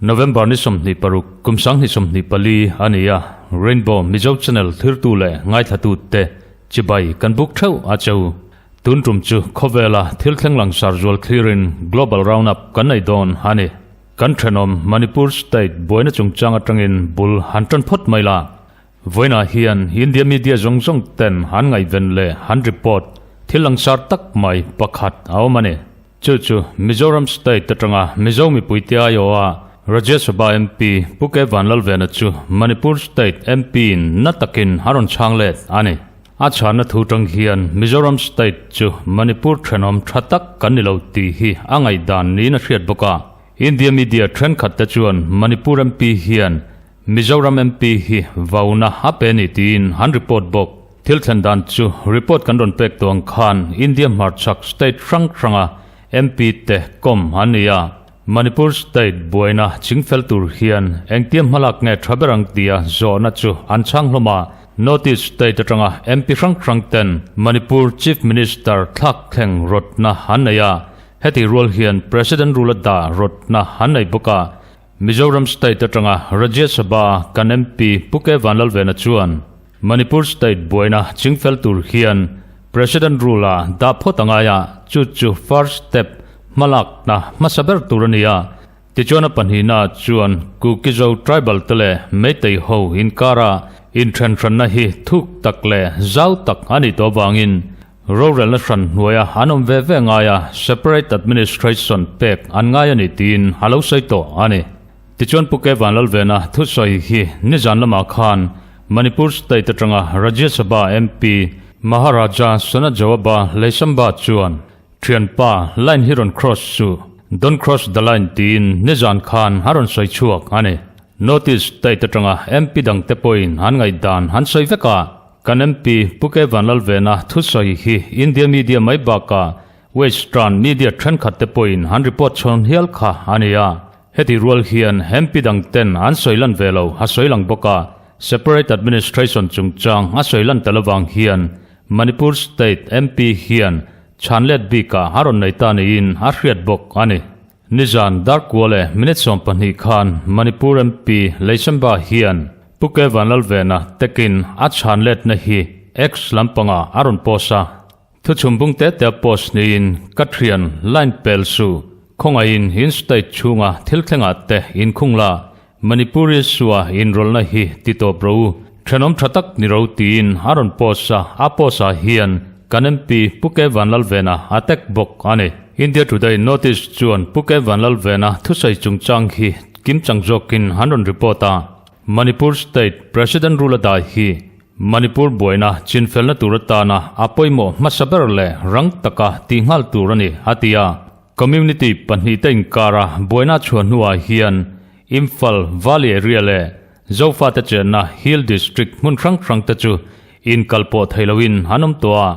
November ni 26 kum 2024 a ni a, Rainbow Mizo Channel thirtu leh ngaithlatute chibai kan buk theuh a cheu. Tun tum chu khawvela thil thleng langsar zual thlirin Global Roundup kan nei dawn a ni. Kan thenawm Manipur State buaina chungchang atangin bul han tan phawt mai la. Vawiinah hian India media zawng zawng ten an ngaihven leh an report thil langsar tak mai pakhat a awm a ni. Chu chu Mizoram State atanga Mizo mipuite aiawha Rajya Sabha MP Pu K Vanlalvena chu Manipur State MP in na takin a rawn chhang let a ni. A chhanna thu tang hian Mizoram State chu Manipur thenawm tha tak kan ni lo tih hi a ngaihdan niin a hriat bawk a. India media thenkhat te chuan Manipur MP hian Mizoram MP hi vauna a pe ni tiin an report bawk. Thil thlen dan chu report kan rawn pek tawh ang khan India hmarchhak state hrang hranga MP te kawm an ni a. Manipur state buaina chingfel tur hian engtia hmalak nge tha ber ang tia zawhna chu an chhang hlawm a. North East state atanga MP hrang hrang ten Manipur Chief Minister thlak thleng rawtna an nei a. Heti rual hian President rule a dah rawtna an nei bawk a. Mizoram State atanga Rajya Sabha kan MP Pu K Vanlalvena chuan Manipur State buaina chingfel tur hian President rule a dah phawt a ngai a, chu chu first step hmalakna hmasa ber tur a ni a. Tichuan a pahnihna chuan Kukizo tribal te leh Meitei ho inkara inthenhranna hi thuk tak leh zau tak a nih tawh avangin Rorelna hran hnuaia an awm ve ve ngai a, separate administration pek an ngai a ni tiin a lo sawi tawh a ni. Tichuan Pu K Vanlalvena thusawi hi nizan lamah khan Manipur state atanga Rajya Sabha MP Maharaja Sonajawaba Leisamba chuan Thianpa, line hi rawn cross suh, don't cross the line tiin nizan khan a rawn sawi chhuak a ni. North East state atanga MP dangte pawhin an ngaihdan an sawi vek a, Kan MP Pu K Vanlalvena thusawi hi India media mai bakah Western media thenkhat te pawhin an report chhawn hial kha a ni a. Heti rual hian MP dang ten an sawi lan ve lo a sawi lang bawk a, separate administration chungchang a sawi lan tel avang hian Manipur state MP hian chhan let bikah a rawn nei ta niin a hriat bawk a ni. Nizan darkua leh minute 12 khan Manipur MP Leishemba hian Pu K Vanlalvena takin a chhan letna hi X lampangah a rawn post a. Thuchhum bung te te a post niin ka thian line pel su khawngaihin in state chhunga thil thlengah te inkhung la, Manipuri sua inrawlhna hi ti tawp ro u, thenawm tha tak ni ro tiin a rawn post a, a post ah hian kan MP Pu K Vanlalvena a tag bawk a ni. India Today Notice chuan Pu K Vanlalvena thusawi chungchang hi kimchang zawkin an rawn report a, Manipur State President rule a dai hi Manipur buaina chinfelna tur atana a pawimawh hmasa ber leh rang taka tihnghal tur a ni, a ti a. Community pahnihte inkara buaina chhuah hnuah hian Imphal Valley area leh Zofate chenna Hill District hmun hrang hrangte chu inkalpawh thei loin an awm tawh a.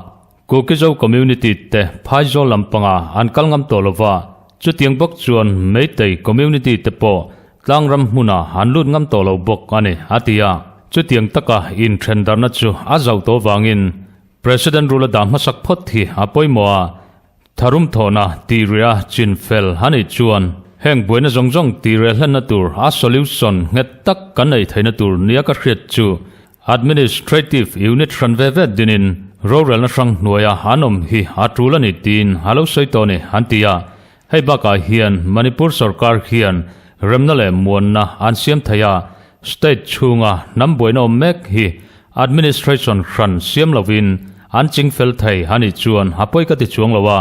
Kukizo community te Phaizawl lampanga an kal ngam tawh lova, chutiang bawk chuan Meitei community te pawh tlangram hmunah an lut ngam tawh lo bawk a ni, a ti a. Chutiang taka inthendarhna chu a zauh tawh vangin President rule a dah hmasak phawt hi a pawimawh a. Tharum thawhna tih rih a chin fel a nih chuan heng buaina zawng zawng tih reh hlenna tur a solution nghet tak kan nei theihna tur nia ka hriat chu Administrative Unit hran ve ve dinin rorelna hrang hnuaia an awm hi a tul a ni tiin a lo sawi tawh a ni an ti a. Hei bakah hian Manipur sorkar hian remna leh muanna an siam thei a, state chhunga hnam buaina awm mek hi Administration hran siam lovin an ching fel thei a nih chuan a pawi ka ti chuang lo a,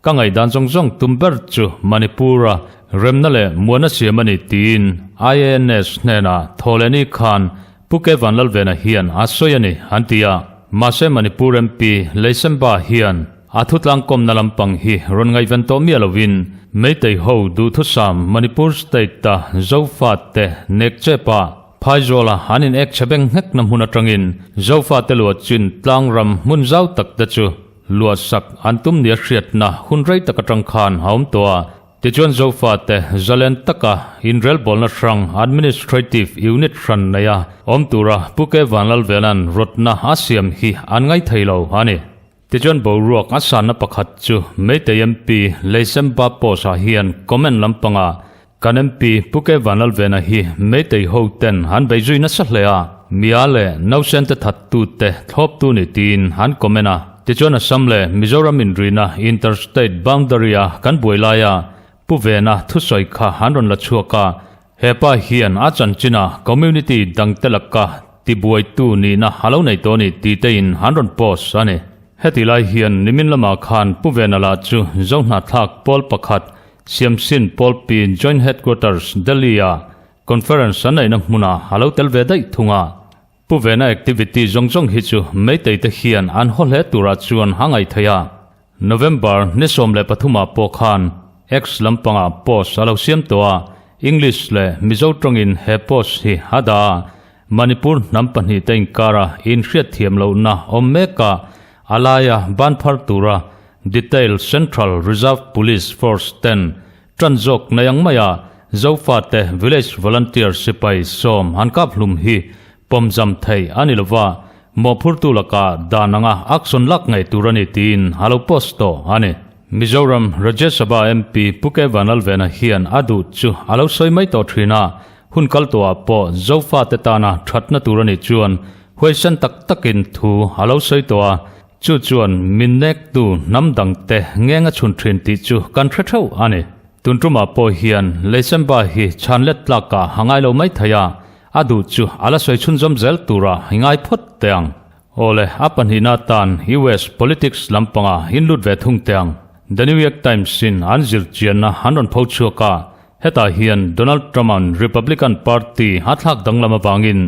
ka ngaihdan zawng zawng tum ber chu Manipur-a remna leh muanna siam a ni tiin IANS hnenah Thawhlehni khan Pu K Vanlalvena hian a sawi a ni an ti a, mahse Manipur MP Leisemba hian a thutlangkawmna lampang hi rawn ngaihven tawh miah lovin Meitei ho duhthusam Manipur state-a Zofate nekchepa Phaizawla an in ek chhe beng nghekna hmun atangin Zofate luah chin tlang ram hmun zau tak te chu luah sak an tum nia hriatna hun rei tak atang khan a awm tawh a. Tichuan Zofate zalen taka inrelbawlna hrang administrative unit hran neia awm tura Pu K Vanlalvela'n rawtna a siam hi an ngai thei lo a ni. Tichuan boruak a sanna pakhat chu Meitei MP Leisemba post ah hian comment lampangah Kan MP Pu K Vanlalvena hi Meitei ho ten an bei zui nasa hle a, Mia leh nausen te thattu te thlawptu ni tiin an comment a. Tichuan Assam leh Mizoram inrina Inter-State Boundary a kan buai laia Pu Vena thusawi kha an rawn la chhuak a, Hepa hian a chanchin a community dangte laka tibuaitu nihna a lo nei tawh a ni tih te in an rawn post a ni. Heti lai hian nimin lamah khan Pu Vena lah chu Zohnahthlak pawl pakhat Siamsin Pawlpi Joint Headquarters Delhi ah conference an neihna hmunah a lo tel ve daih thung a. Pu Vena activity zawng zawng hi chu Meitei te hian an haw hle turah chuan a ngaih theih a. November ni 13 ah pawh khan X lampangah post a lo siam tawh a, English leh Mizo tawngin he post hi a dah a. Manipur hnam pahnihte inkara inhriatthiam lohna awm mek a, a laia ban phar tura Detail Central Reserve Police Force ten Ṭan zawk nei ang maia Zofate Village Volunteer sipai sawm han kap hlum hi pawmzam thei a ni lova, mawhphurtu lakah dan anga action lak ngei tur a ni tiin a lo post tawh a ni. Mizoram Rajya Sabha MP Pu K Vanlalvena hian a duh chu a lo sawi mai tawh ṭhin a, hun kal tawhah pawh Zofate tana ṭhatna tur a nih chuan huaisen tak takin thu a lo sawi tawh a, Chu chuan min nektu hnam dangte ngeng a chhun thin tih chu kan hre theuh a ni. Tun tumah pawh hian Leisemba hi chhan let tlakah a ngai lo mai thei a, a duh chu a la sawi chhunzawm zel turah i ngai phawt teh ang. Awle, a pahnihna atan US politics lampangah in lut ve thung teh ang. The New York Times-in an zirchianna an rawn pho chhuak a, hetah hian Donald Trump-a'n Republican Party a thlak danglam avangin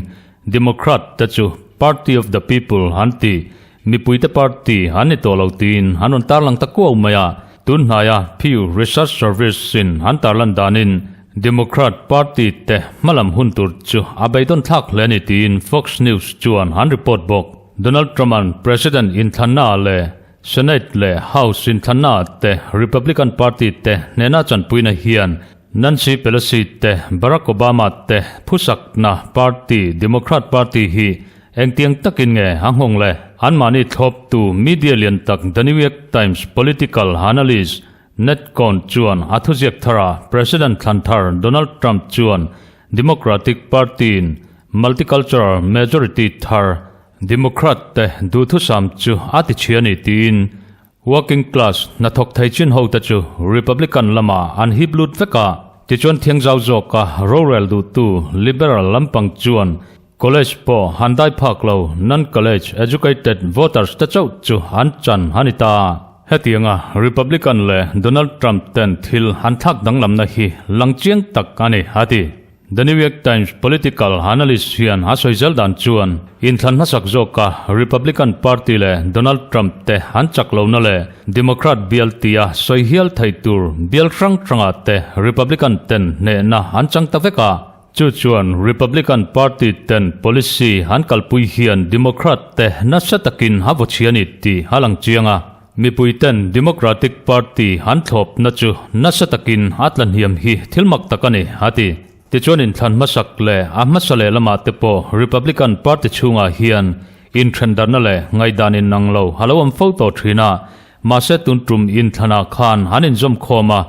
Democrat te chu Party of the People an ti. Mipuite party an ni tawh lo tiin an rawn tarlang ta kuau mai a, tun hnaia Pew Research Service-in an tarlan danin Democrat party te hmalam hun tur chu a beidawn thlak hle a ni tiin Fox News chuan an report bawk. Donald Trump-a'n President inthlannaah leh Senate leh House inthlannaah te Republican party te hnena chanpuina hian Nancy Pelosi te Barack Obama te phusakna party Democrat party hi Engtiang takin nge a nghawng le? Anmahni thlawptu media lian tak The New York Times political analyst Ned Cohn chuan a thuziak thara President thlan thar Donald Trump chuan Democratic Party-in multicultural majority thar Democrat te duhthusam chu a ti chhia a ni tiin Working class hnathawk thei chin ho te chu Republican lamah an hip lut vek a, tichuan thiangzau zawka rorel duhtu Liberal lampang chuan college pawh han dai phak lo non-college educated voters te chauh chu an chan a ni ta. Hetianga Republican leh Donald Trump ten thil an thlak danglamna hi lang chiang tak a ni, a ti. The New York Times political analyst hian a sawi zel dan chuan inthlan hmasak zawka Republican Party leh Donald Trump te an chak lohna leh Democrat bial tia sawi hial thei tur bial hrang hrangah te Republican ten hnehna an chang ta vek a. Chu chuan Republican Party ten policy an kalpui hian Democrat te nasa takin a vaw chhia a ni tih a lang chiang a. Mipui ten Democratic Party an thlawpna chu nasa takin a tla hniam hi thil mak tak a ni, a ti. Tichuan inthlan hmasak leh a hmasa leh lamah te pawh Republican Party chhungah hian inthendarhna leh ngaihdan inang lo a lo awm fo tawh thin a, mahse tun tum inthlanah khan an inzawmkhawm a,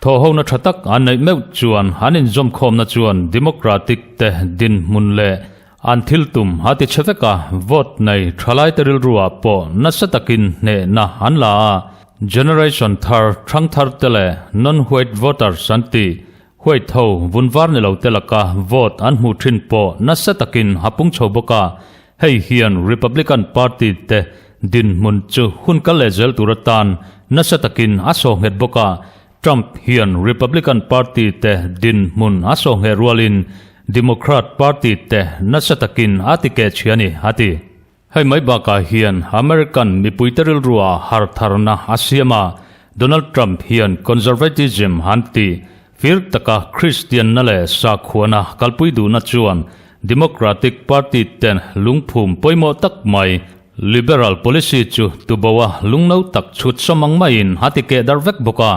thawhhona tha tak an neih meuh chuan an inzawmkhawmna chuan Democratic te dinhmun leh An thil tum a ti chhe vek a, vote nei thalaite rilruah pawh nasa takin hnehna an la a, generation thar thang thar te leh non-white voters an ti, white ho vun var ni lo te laka vote an hmuh thin pawh nasa takin a pung chho bawk a, hei hian Republican Party te dinhmun chu hun kal leh zel tur atan nasa takin a sawh nghet bawk a, Trump hian Republican Party te dinhmun a sawhngheh rualin Democrat Party te nasa takin a ti keh chhia a ni, a ti. Hei mai bakah hian American mipuite rilrua har tharna a siam a, Donald Trump hian conservatism an ti fir taka Kristianna leh sakhuana kalpui duhna chuan Democratic Party ten lungphum pawimawh tak mai Liberal policy chu tuboa lungno tak chhut sawm ang maiin a ti keh darh vek bawk a.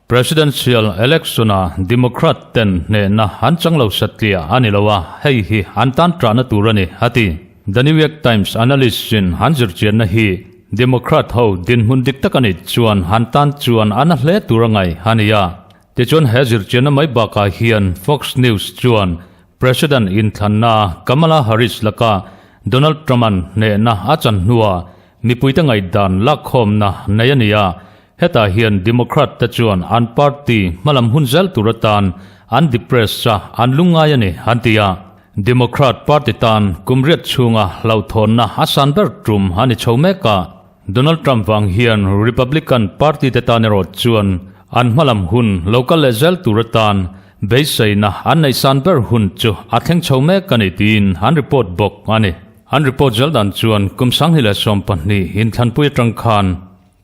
Presidential election-a Democrat ten hnehna an chang lo satliah a ni lo a, hei hi an tan ṭahna tur a ni, a ti. The New York Times analyst-in an zirchianna hi Democrat ho dinhmun dik tak a nih chuan an tan chuan a na hle tur a ngaih a ni a. Tichuan he zirchianna mai bakah hian Fox News chuan President inthlanna Kamala Harris laka Donald Trump-a'n hnehna a chan hnuah mipuite ngaihdan lakkhawmna nei a ni a, Hetah hian Democrat te chuan an party hmalam hun zel tur atan an depress a, an lungngai a ni, an ti a. Democrat party tan kum riat chhunga hlauhthawnna a san ber tum a ni chho mek a. Donald Trump vang hian Republican party te tan erawh chuan an hmalam hun lo kal leh zel tur atan beiseina an neih san ber hun chu a thleng chho mek a ni tiin an report bawk a ni. An report zel dan chuan kum 2012 inthlanpui atang khan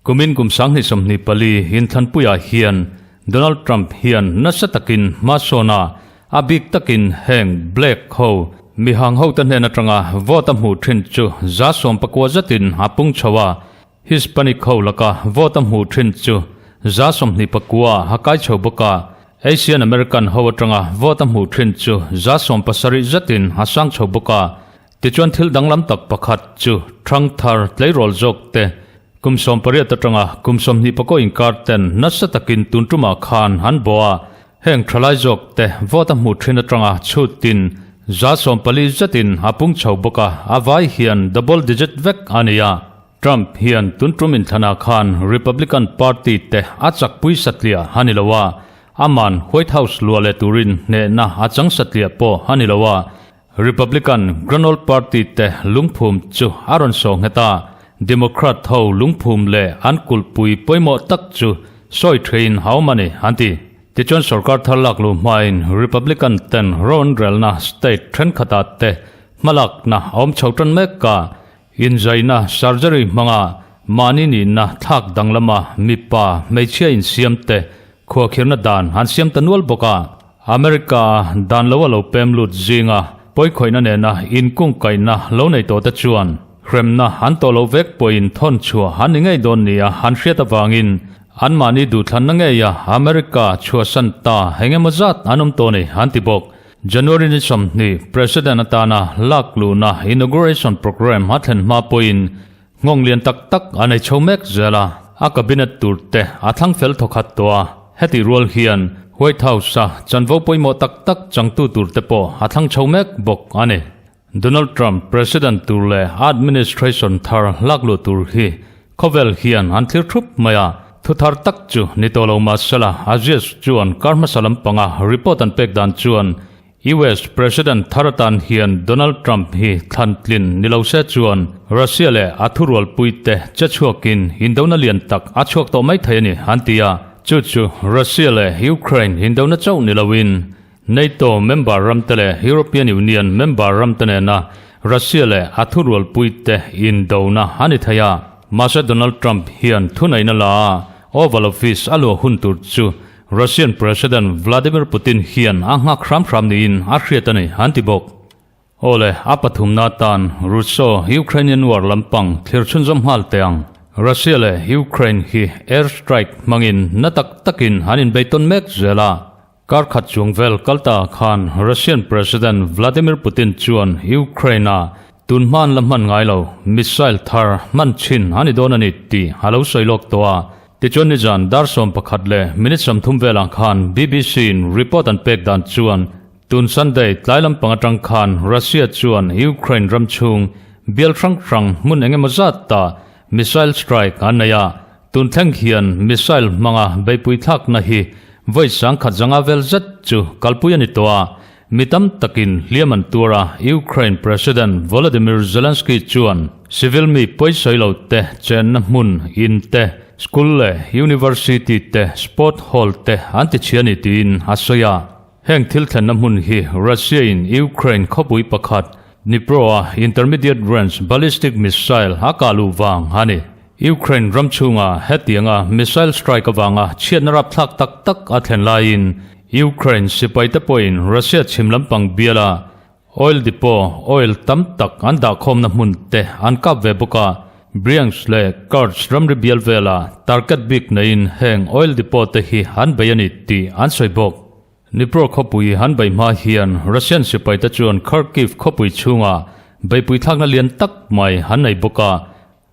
Kumin kum 2024 inthlanpuiah hian Donald Trump hian nasa takin hma sawn a, a bik takin heng Black ho, mihang hote hnen atanga vote a hmuh thin chu 19% zetin a pung chho a, Hispanic ho laka vote a hmuh thin chu 29% a kai chho bawk a, Asian American ho atanga vote a hmuh thin chu 17% zetin a sang chho bawk a. Tichuan thil danglam tak pakhat chu thangthar tleirawl zawk te kum 18 atanga kum 20 pakaw inkar ten nasa takin tun tumah khan an bawh a, heng thalai zawk te vote a hmuh thin atanga chhutin 14% zetin a pung chho bawk a, a vai hian double digit vek a ni a. Trump hian tun tum inthlanah khan Republican Party te a chakpui satliah a ni lo a, aman White House luah leh turin hnehna a chang satliah pawh a ni lo a, Republican Grand Old Party te lungphum chu a rawn sawh nghet a, Democrat ho lungphum leh an kulhpui pawimawh tak chu sawi thein a awm a ni, an ti. Tichuan sorkar thar lak luh hmain Republican ten ro an relna state thenkhatah te hmalakna a awm chho tan mek a, inzaina surgery hmanga mahni nihna thlak danglama mipa hmeichhia insiam te khuahkhirna dan an siam ta nual bawk a. America-a dan lo a lo pem lut zinga pawikhawihna nena inkungkaihna lo nei tawhte chuan hremna an tawh loh vek pawhin thawn chhuah an ni ngei dawn nia an hriat avangin anmahni duhthlanna ngeia America chhuahsan ta eng emaw zat an awm tawh a ni an ti bawk. January ni 20 President atana lak luhna inauguration program a thlen hma pawhin Nghawng lian tak tak a nei chho mek zel a, a cabinet tur te a thlang fel thawkhat tawh a, hetih rual hian White House-a chanvo pawimawh tak tak changtu tur te pawh a thlang chho mek bawk a ni. Donald Trump President tur leh a administration thar lak luh tur hi khawvel hian an thlir thup mai a, thu thar tak chu ni tawh lo mahsela Aziz chuan kar hmasa lampanga report an pek dan chuan US President thar atan hian Donald Trump hi thlan tlin ni lo se chuan Russia leh a thurualpuite che chhuakin indona lian tak a chhuak tawh mai thei a ni an ti a. Chu chu Russia leh Ukraine indona chauh ni loin NATO member ramte leh European Union member ramte nena Russia leh a thurualpuite indona a ni thei a. Mahse Donald Trump hian thuneihna la a Oval Office a luah hun tur chu Russian President Vladimir Putin hian a nghak hram hram niin a hriat a ni, an ti bawk. Aw le, a pathumna atan Russo-Ukrainian War lampang thlir chhunzawm nghal teh ang. Russia leh Ukraine hi air strike hmangin na tak takin an inbei tawn mek zel a. Kar khat chung vel kal ta khan Russian President Vladimir Putin chuan Ukraine-a Tun hman la hman ngai lo, missile thar hman chhin a ni dawn a ni tih a lo sawi lawk tawh a. Tichuan nizan dar 11 leh minute 30 velah khan BBC in report an pek dan chuan tun Sunday tlai lampang atang khan Russia chuan Ukraine ram chhung bial hrang hrang hmun eng emaw zat ta missile strike an nei a. Tun thleng hian missile hmanga beihpui thlakna hi vawi 1500 vel zet chu kalpui a ni tawh a. Mi tam takin hliam an tuar a, Ukraine President Volodymyr Zelensky chuan civil mi pawisawi lo te chenna hmun, in te, school leh university te, sport hall te an ti chhia a ni tiin a sawi a. Heng thil thlenna hmun hi Russia-in Ukraine khawpui pakhat Dnipro-a intermediate range ballistic missile a kah luh vang a ni. Ukraine ram chhunga hetianga missile strike avanga chhiatna rapthlak tak tak a thlen laiin Ukraine sipaite pawhin Russia chhim lampang biala oil depot oil tam tak an dahkhawmna hmun te an kap ve bawk a. Bryansk leh Kursk ramri bial vela target bik neiin heng oil depot te hi an bei a ni tih an sawi bawk. Dnipro khawpui an bei hma hian Russian sipaite chuan Kharkiv khawpui chhungah beipui thlakna lian tak mai an nei bawk a.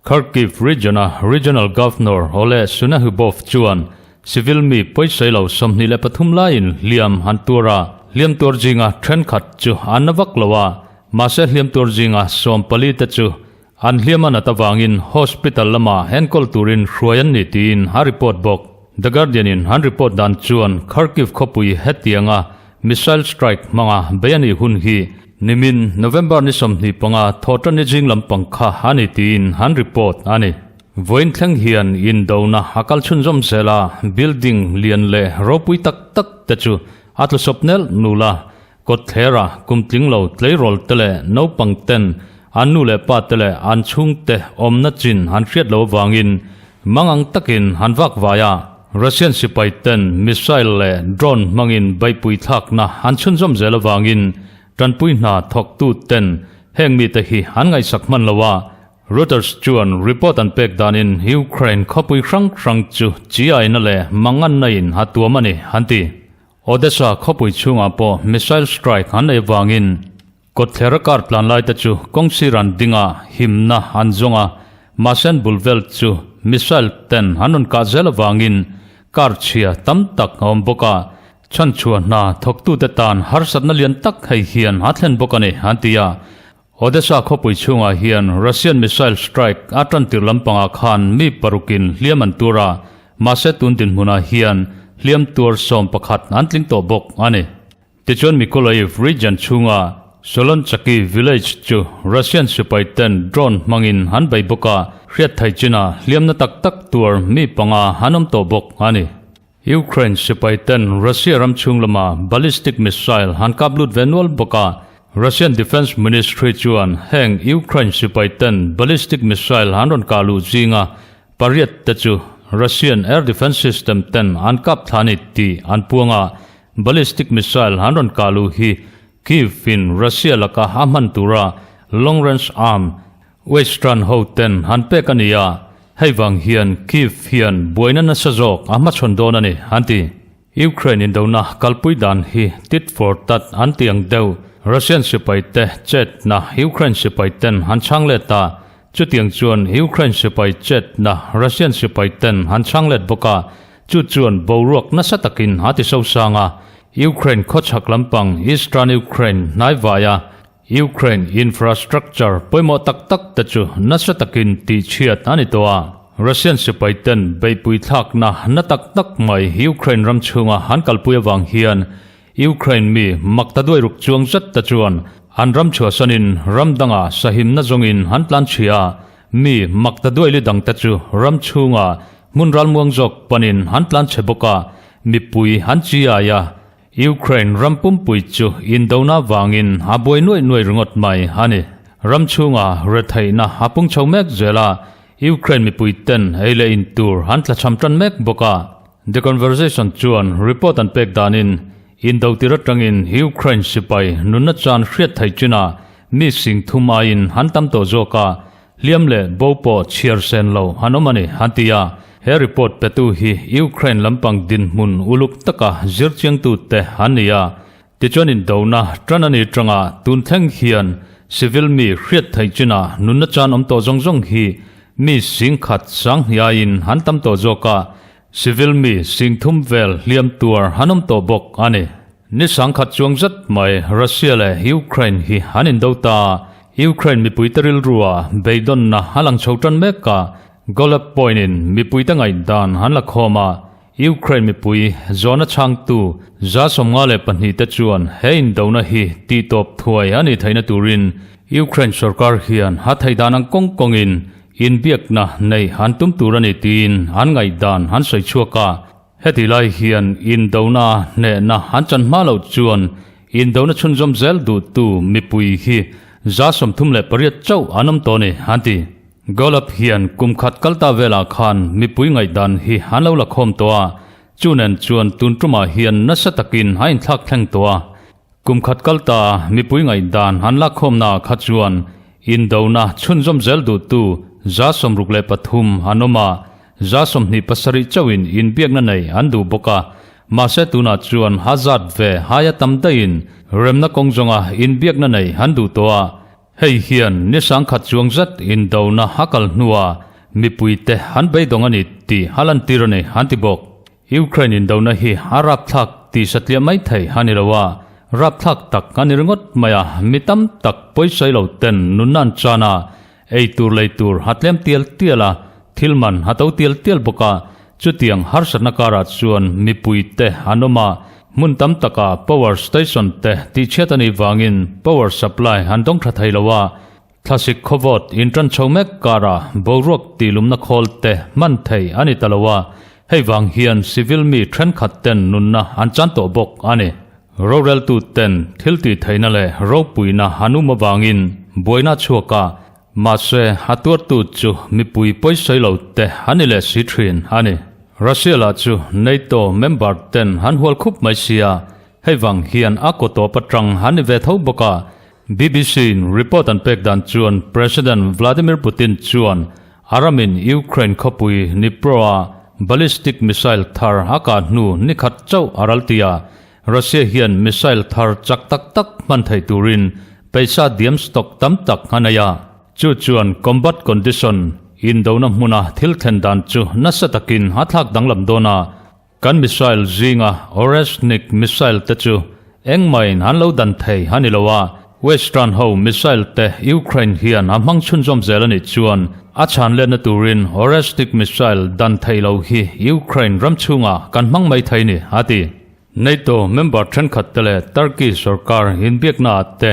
Kharkiv region-a Regional Governor Oleh Synehubov chuan civil mi pawisawi lo 23 laiin hliam an tuar a, hliam tuar zinga thenkhat chu an na vak lo a, mahse hliam tuar zinga 14 te chu an hliam a nat avangin hospital lama enkawl turin hruai an ni tiin a report bawk. The Guardian-in an report dan chuan Kharkiv khawpui hetianga missile strike hmanga bei a nih hun hi Nimin, November ni 25 thawhtan ni zing lampang kha a ni tiin an report a ni. Vawiin thleng hian indona a kal chhunzawm zel a, building lian leh ropui tak tak te chu a tlu sawp nelh nul a, kawtthlera kum tling lo tleirawl te leh naupang ten an nu leh pa te leh an chhungte awmna chin an hriat lo avangin mangang takin an vak vai a. Russian sipai ten missile leh drone hmangin beihpui thlakna an chhunzawm zel avangin Tanpui hna thawktu ten heng mite hi an ngaihsak hman lo a, Reuters chuan report an pek danin Ukraine khawpui hrang hrang chu chi-aina leh manganna in a tuam a ni, an ti. Odesa khawpui chhungah pawh missile strike an nei avangin kawtthlera car tlan laite chu kawngsir an ding a, himna an zawng a, mahse an bul vel chu missile ten an rawn kah zel avangin car chhia tam tak a awm bawk a, Chhanchhuah hna thawktute tan harsatna lian tak hei hian a thlen bawk a ni, an ti a. Odesa khawpui chhungah hian Russian missile strike a tantir lampangah khan mi parukin hliam an tur a, mahse tun dinhmunah hian hliam tuar 11 an tling tawh bawk a ni. Tichuan Mykolaiv region chhunga Solonchaki village chu Russian sipai ten drone hmangin an bei bawk a, hriat thei chinah hliamna tak tak tuar mi panga an awm tawh bawk a ni. Ukraine sipai ten Russia ram chhung lama ballistic missile han kap lut ve nual bawk a, Russian Defence Ministry chuan heng Ukraine sipai ten ballistic missile han rawn kah luh zinga pariat te chu Russian air defence system ten an kap thla a ni tih an puang a, ballistic missile han rawn kah luh hi Kyiv in Russia laka a hman tura long range arm Western ho ten han pek a ni a, hei vang hian Kyiv hian buaina nasa zawk a hmachhawn dawn a ni, an ti. Ukraine indona kalpui dan hi tit for tat an ti ang deuh. Russian sipai te chetna Ukraine sipai ten han chhang let a, chutiang chuan Ukraine sipai chetna Russian sipai ten han chhang let bawk a, chu chuan boruak nasa takin a ti sosang a. Ukraine khawchhak lampang Eastern Ukraine hnaivaia Ukraine infrastructure pawimawh tak tak te chu nasa takin tihchhiat a ni tawh a, Russian sipai ten beihpui thlakna na tak tak mai Ukraine ram chhunga an kalpui avang hian Ukraine mi mak ta duai ruk chuang zet te chuan an ram chhuahsanin ram danga sahimna zawngin an tlan chhia a, mi mak ta duai li dang te chu ram chhunga hmun ralmuang zawk panin an tlan chhe bawk a, mipui an chiai a. Ukraine ram pumpui chu indona vangin a buai nuaih nuaih ringawt mai a ni. Ram chhunga retheihna a pung chho mek zel a, Ukraine mipui ten ei leh in tur an tlachham tan mek bawk a. The Conversation chuan report an pek danin, indo tir atangin Ukraine sipai nunna chan hriat thei chinah mi sing thum aiin an tam tawh zawk a, Hliam leh bo pawh chhiar sen lo an awm a ni, an ti a. He report petu hi Ukraine lampang dinhmun uluk taka zirchiangtute an ni a. Tichuan indona tan a ni tanga tun thleng hian civil mi hriat theih chinah nunna chan awm tawh zawng zawng hi mi singkhat sanghniaiin an tam tawh zawk a, civil mi singthum vel hliam tuar an awm tawh bawk a ni. Ni sangkhat chuang zet mai Russia leh Ukraine hi an indo ta a, Ukraine mipuite rilrua beidawnna a lang chho tan mek a, Gallup point in mipuite ngaihdan an la khawm a, Ukraine mipui zawhna chhangtu 52 te chuan he indona hi tihtawp thuai a nih theihna turin Ukraine sorkar hian a theihdan ang kawng kawngin inbiakna neih an tum tur a ni tiin an ngaihdan an sawi chhuak a. Heti lai hian indona hnehna an chan hma loh chuan indona chhunzawm zel duhtu mipui hi 38 chauh an awm tawh a ni, an ti. Gallup hian kum khat kal ta velah khan mipui ngaihdan hi an lo la khawm tawh a, chu nen chuan tun tumah hian nasa takin a inthlak thleng tawh a. Kum khat kal ta mipui ngaihdan an la khawmnaah kha chuan indona chhunzawm zel duhtu 63 an awm a, 27 chauhin inbiakna nei an duh bawk a. Mahse tunah chuan a zat ve haia tam daihin remna kawng zawnga inbiakna nei an duh tawh a. Hei hian ni sangkhat chuang zet indona a kal hnua mipuite an beidawng a ni tih a lantir a ni, an ti bawk. Ukraine indona hi a rapthlak tih satliah mai thei a ni lo a, rapthlak tak a ni ringawt mai a, mi tam tak pawisawi lo ten nunna an chan a, ei tur lei tur a tlem tial tial a, thil man a to tial tial bawk a, chutiang harsatna karah chuan mipui te an awm a, hmun tam takah power station te tihchhiat a nih vangin power supply an dawng tha thei lo a, Thlasik khawvawt inṭan chho mek karah boruak tihlumna khawl te hman thei a ni ta lo a, hei vang hian civil mi thenkhat ten nunna an chan tawh bawk a ni. Roreltu ten thil tih theihna leh ropuina an um avangin buaina a chhuak a, mahse a tuartu chu mipui pawisawi lo te an ni leh si thin a ni. Russia lah chu NATO member ten an hual khup mai sia, hei vang hian a kaw tawp atang an ni ve tho bawk a, BBC-in report an pek dan chuan President Vladimir Putin chuan a ramin Ukraine khawpui Dnipro-a ballistic missile thar a kah hnu ni khat chauh a ral ti a, Russia hian missile thar chak tak tak hman thei turin paisa diam stock tam tak a nei a, chu chuan combat condition indona hmuna thil thlen dan chu nasa takin a thlak danglam dawn a. Kan missile zinga Oreshnik missile te chu engmahin an lo dan thei a ni lo a, Western ho missile te Ukraine hian a hmang chhunzawm zel a nih chuan a chhan letna turin Oreshnik missile dan thei lo hi Ukraine ram chhungah kan hmang mai thei ni, a ti. NATO member thenkhat te leh Turkey sorkar inbiakna ah te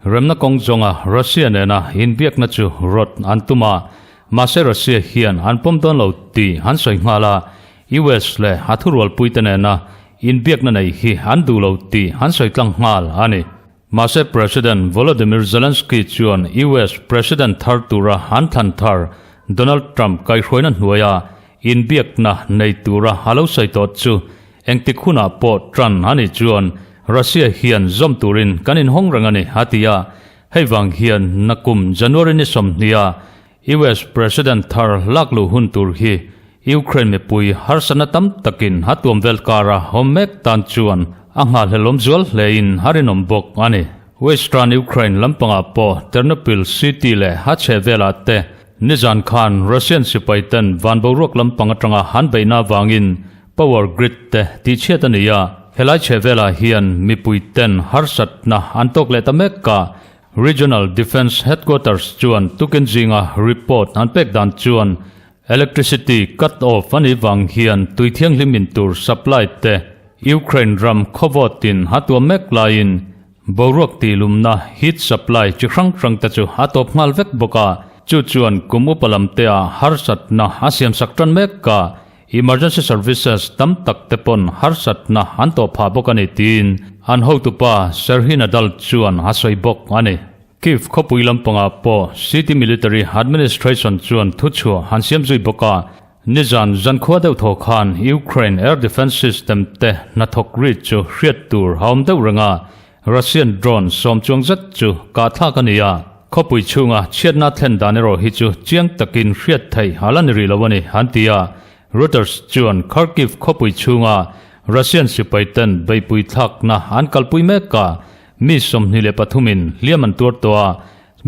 remna kawng zawnga Russia nena inbiakna chu rawt an tum a, mahse Russia hian an pawm dawn lo tih an sawi nghal a, US leh a thurualpuite nena inbiakna nei hi an duh lo tih an sawi tlang nghal a ni. Mahse President Volodymyr Zelensky chuan US President thar tura an thlan thar Donald Trump kaihhruaina hnuaia inbiakna nei tura a lo sawi tawh chu engtik hunah pawh tan a nih chuan Russia hian zawm turin kan inhawng reng a ni a ti a, hei vang hian nakum January ni 20 a US President thar lakluh hun tur hi Ukraine mipui harsatna tam takin a tuam vel kara awm mek tan chuan a nghahhlelawm zual hlein a rinawm bawk a ni. Western Ukraine lampangah pawh Ternopil city leh a chheh velah te nizan khan Russian sipai ten van boruak lampang atanga an beihna avangin power grid te tihchhiat a ni a, helai chheh velah hian mipui ten harsatna an tawk leh ta mek a. Regional Defence Headquarters chuan tukin zinga report an pek dan chuan electricity cut off a nih vang hian tui thianghlim in tur supply te Ukraine ram khawvawtin a tuam mek laiin boruak tihlumna heat supply chi hrang hrang te chu a tawp nghal vek bawk a, chu chuan kum upa lam te ah harsatna a siamsak tan mek a. Emergency services tam tak te pawn harsatna an tawh phah bawk a ni tiin an hotupa Serhiy Nadal chuan a sawi bawk a ni. Kyiv khawpui lampangah pawh City Military Administration chuan thuchhuah an siam zui bawk a, nizan zankhua deuh thaw khan Ukraine air defence system te hnathawk ri chu hriat tur a awm deuh reng a, Russian drone sawm chuang zet chu kahthlak a ni a, khawpui chhunga chhiatna thlen dan erawh hi chu chiang takin hriat theih a la ni rih lo a ni, an ti a. Reuters chuan Kharkiv khawpui chhunga Russian sipai ten beihpui thlakna an kalpui mek a, mi 23 in hliam an tuar tawh a,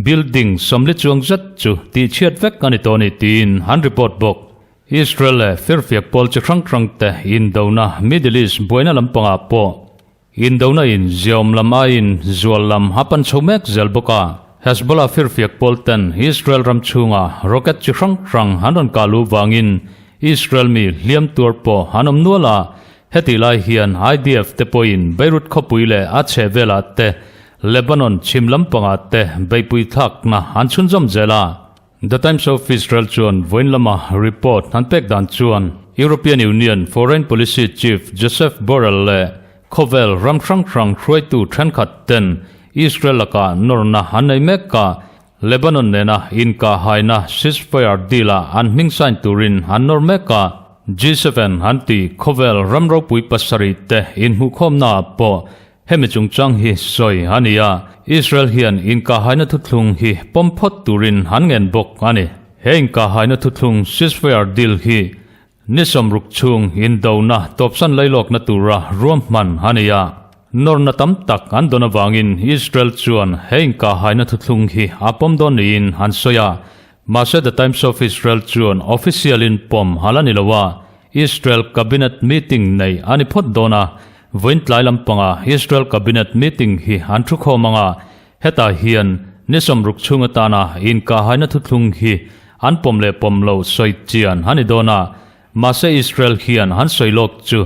building 40 chuang zet chu tihchhiat vek a ni tawh a ni tiin an report bawk. Israel leh firfiak pawl chi hrang hrang te indona Middle East buaina lampangah pawh Indona in ziaawm lam aiin zual lam a pan chho mek zel bawk a, Hezbollah firfiak pawl ten Israel ram chhunga rocket chi hrang hrang an rawn kah luh vangin Israel mi hliam tuar pawh an awm nual a, hetih lai hian IDF te pawhin Beirut khawpui leh a chheh velah te Lebanon chhim lampangah te beihpui thlakna an chhunzawm zel a. The Times of Israel chuan vawiin lama report an pek dan chuan European Union Foreign Policy Chief Josep Borrell leh khawvel ram hrang hrang hruaitu thenkhat ten Israel lakah nawrna an nei mek a, Lebanon nena inkahhaina ceasefire deal-ah an hming sign turin an nawr mek a. G7 an ti khawvel ram ropui pasarih te inhmuhkhawmnaah pawh Hemi chungchang hi sawi a ni a, Israel hian inkahhaina thuthlung hi pawm phawt turin an ngen bawk a ni. He inkahhaina thuthlung ceasefire deal hi ni 60 chhung indona tawpsan lailawkna tura ruahman a ni a. Nawrna tam tak an dawn avangin Israel chuan he inkahhaina thuthlung hi a pawm dawn niin an sawi a. Mahse The Times of Israel chuan official in pawm a la ni lo a, Israel Cabinet meeting nei a ni phawt dawn a, vawiin tlai lampanga Israel Cabinet meeting hi an thu khawm ang a, hetah hian ni 60 chhung atana inkahhaina thuthlung hi an pawm leh pawm lo sawi chian a ni dawn a, mahse Israel hian an sawi lawk chu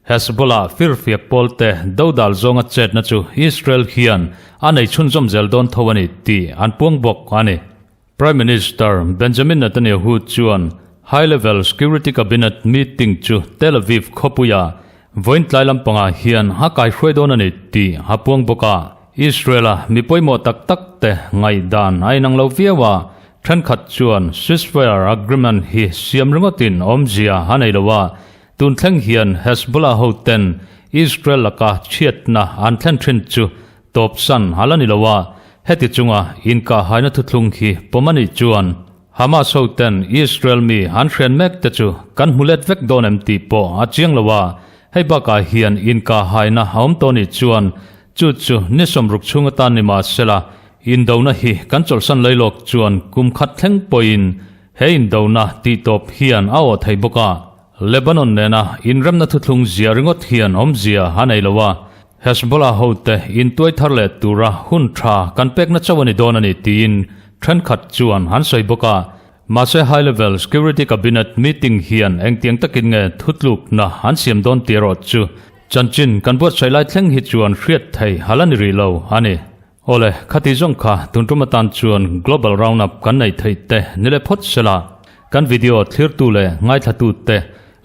Hezbollah firfiak pawlte dodal zawnga chetna chu Israel hian a nei chhunzawm zel dawn tho a ni tih an puang bawk a ni. Prime Minister Benjamin Netanyahu chuan High Level Security Cabinet meeting chu Tel Aviv khawpuia vawiin tlai lampangah hian a kaihruai dawn a ni tih a puang bawk a. Israel-a mi pawimawh tak tak te ngaihdan a inang lo viau a, thenkhat chuan ceasefire agreement hi siam ringawtin awmzia a nei lo a, tun thleng hian Hezbollah hoten Israel laka chhiatna an thlen thin chu Tawpsan a la ni lo a, heti chunga inkahhaina thuthlung hi pawm a nih chuan Hamas hoten Israel mi an hrian mek te chu kan hmu let vek dawn em tih pawh a chiang lo a, hei bakah hian inkahhaina a awm tawh nih chuan chu chu ni 60 chhung atan ni mah sela indona hi kan chawlhsan lailawk chuan kum khat thleng pawhin he indona tihtawp hian a awh thei bawk a. Lebanon nena inremna thuthlung zia ringawt hian awmzia a nei lo a, Hezbollah hote intuai thar leh tura hun tha kan pekna chauh a ni dawn a ni tiin thenkhat chuan an sawi bawk a. Mahse High Level Security Cabinet meeting hian engtiang takin nge thutlukna an siam dawn tih erawh chu chanchin kan buatsaih lai thleng hi chuan hriat thei a la ni rih lo a ni. Awle, khati zawng kha tun tum atan chuan Global Roundup kan nei theih te ni leh phawt sela, kan video thlirtu leh ngaithlatu te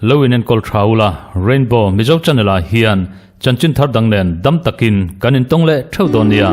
lo in enkawl tha ula, Rainbow Mizo Channel ah hian chanchin thar dang nen dam takin kan intawng leh theuh dawn nia.